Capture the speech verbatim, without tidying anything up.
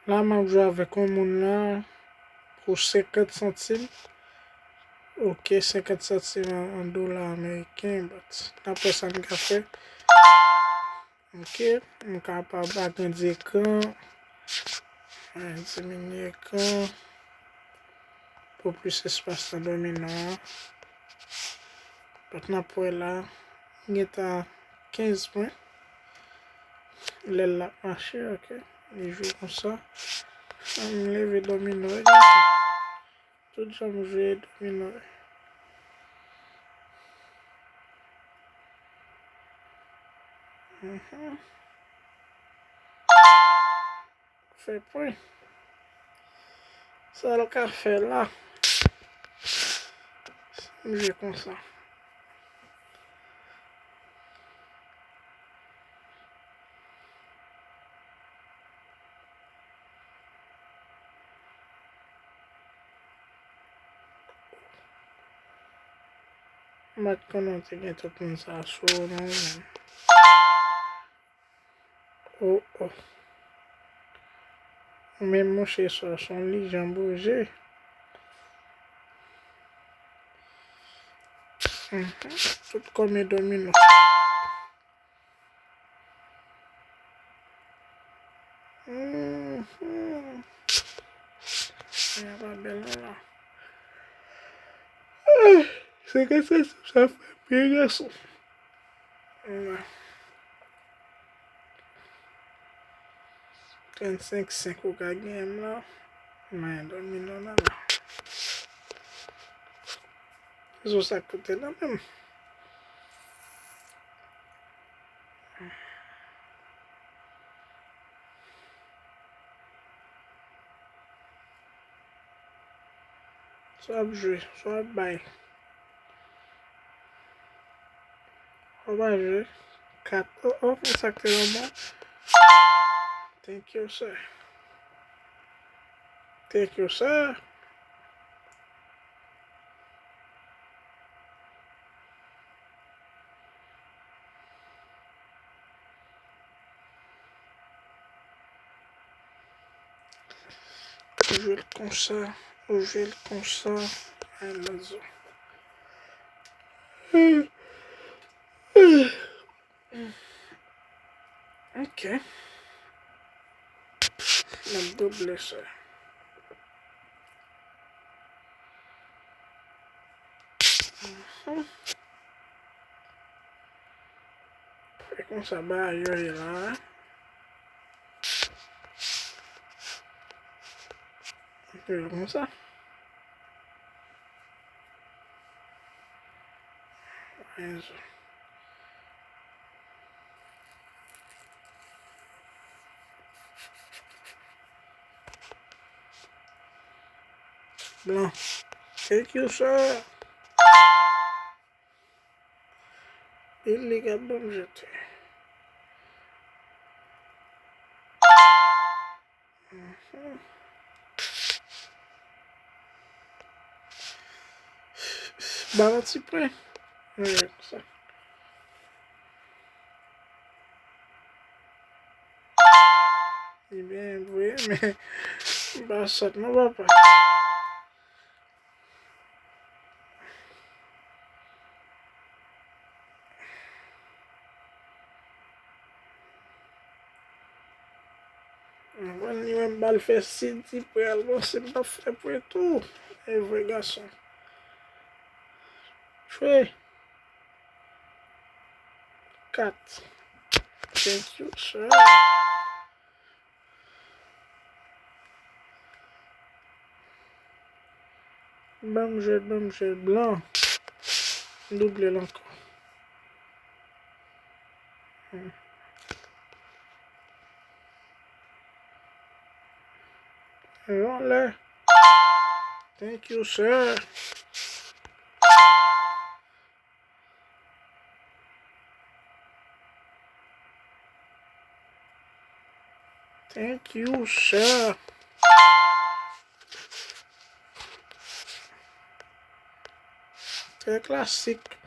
La, m ap jwe avèk yon moun la pou senkant santim. Ok, senkant santim an, an dola ameriken, but n ap wè sa n ka fè. Ok, m kapab agrandi ekran, mwen diminye ekran pou plis espas nan domino an. But n ap wè la, m gentan kenz pwen. Lè l ap mache, ok, li jwe konsa. An m leve domino, e gentan. Tout jan m jwe domino. Mhm. Fè pwen. Sa l ka fè la. M jwe konsa. M pa t konnen w te gen tout moun sa sou ou non menm. Oh, oh. Ou menm mouche sa, se yon lijan bouje. Mhm. Tout kòm e domino. Mhm. Sa pa bèl non la. Ah, se ke se sa fè pye gason. Trannsenk senk ou ka genyen m la. Mwen domino nan la. Zo sa koute nan menm. Sa w ap jwe, sa w ap bay. Ou pa jwe. Kat. Oh, oh, men sa k te nan mwen. Thank you, sir. Thank you, sir. Ou jwe l konsa, ou jwe l konsa. Ay, Lazo. Ok. N ap double sa. Mhm. E konsa bagay yo ye la. Yo konsa. Enzo. Blan. Thank you, sir. E li k ap ban m jete. Mhm. Ba yon ti pwen. Mwen jwe konsa. Li byen vre, men m pa sòt non, papa. Mwen li menm ba l fè si di pral bon, si m pa fè pwen tou. E vre gason. Chwe. Kat. Thank you, sir. Ban m jwe, ban m jwe blan. Double l ankò. Hmm. Yon lè. Thank you, sir. Thank you, sir. Trè klasik.